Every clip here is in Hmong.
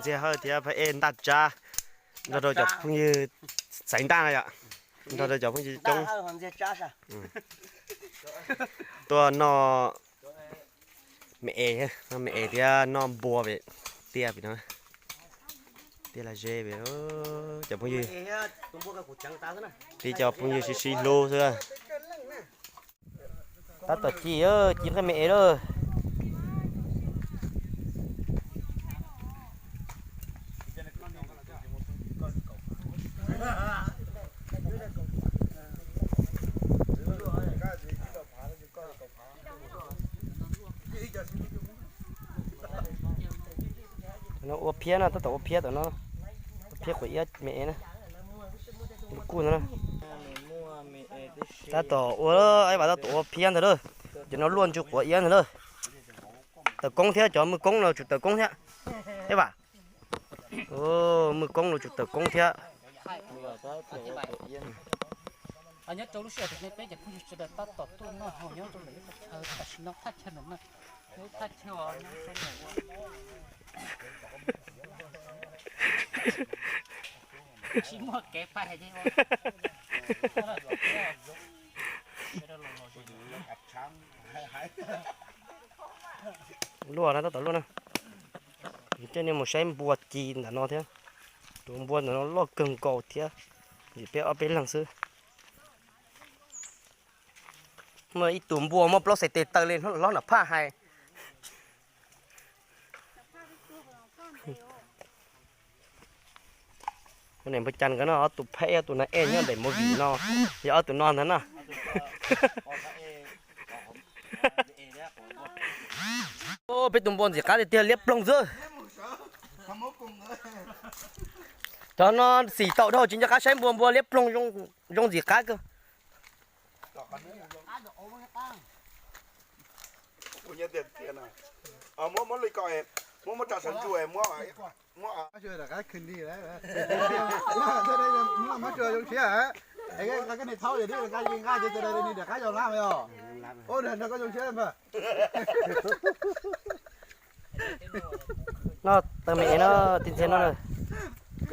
Ntxiag Hawj thiab Phaj Ej ntaj tsab nrog rau cov phooj ywg xaiv ntaj na yom, nrog rau cov phooj ywg coob tuaj noj me es, noj me es thiab noj npua vim tiaj pem no, tiaj laj ze pem cov phooj ywg. Tib cov phooj ywg sib sib hlub xwb. Tab tom ci, ci nqaij me es lawm. Ua phiab no, tab tom ua phiab tom no, ua phiab quav iab me es na, kuj ntag. Tab tom ua, Ej Vam tab tom ua phiab ntag lawm. Cov no luaj ntsw quav iab ntag lawm. Tawm koob thiab, cov mws koob no tsum tawm koob thiab. Ej Vam, mws koob no tsum tawm koob thiab. Nyob rau lub sij hawm peb cov phooj ywg sawv daws tab tom tuaj noj haus nyob rau lawm ib qhov chaw, tam sim no thaj chaw ntawm no, thaj chaw tsis muaj kev pais. Luaj na, tab tom luaj na. Coj nej mus saib npua ci ntawm no thiab. Tus npua ntawm no loj kawg nkaus thiab, ntxim peb ob peb leeg xwb. Muaj ib tug npua muaj plaub xais tes taw li hlob nram phaj hais. Ua niam npawg Cas nkawd no ob tug pheej ob tug na ej nyob daim movie no, yog ob tug no ntag na. Peb tus npua ntxim qab tiag tiag, liab ploog xwb. Cov no xim taum dhau tsis nco qab saib npua, npua liab ploog zoo ntxim qab kawg. Muab, muab li ko, muab, muab tso saum ntsug, muab, muab. Noj tag me es no, tib ntxhiab no na.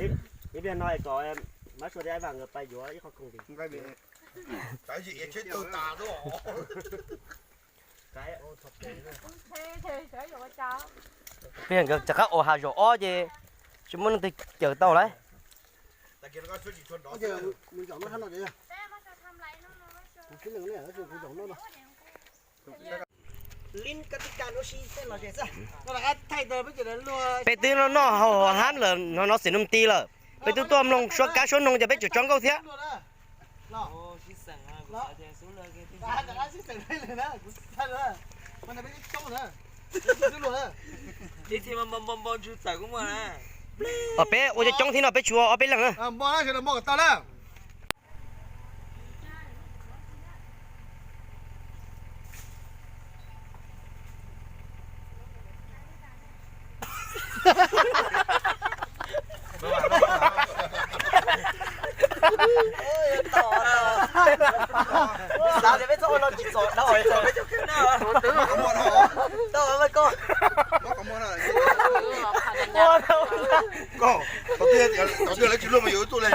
Ib pliag no kom Mab Sua thiab Vam nkawd pais yuav ib qho khoom. Peb nkawd rov qab ua hav zoov ob ces tsis muaj leej twg cawm tau lawm. Peb twb noj noj haus hab lawm no, no xim nus nti lawm. Peb twb tuaj mloog suab kab suab noog ces peb tseem tso nkauj thiab. Peb ua coob coob thiab no, peb tshuav ob peb leeg na. Xav tias peb txhob ua no tsis txom dhau, tau koj. Koj, thaum twg lawv tsis luag mas yuav tuaj li.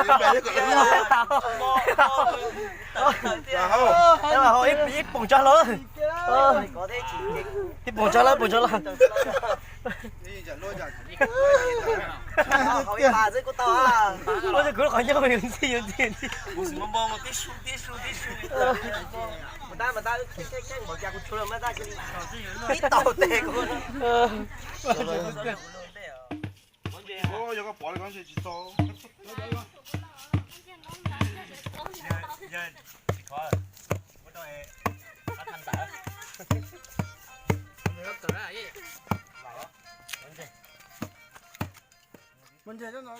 Ib poom tso hlo, ib poom tso hlo, poom tso hlo. Ua kuv qhov ncauj ntxi ntxi ntxi. Ib tau tes kuv. Yog koj pov li ko tsis tau. Mus ntseg no.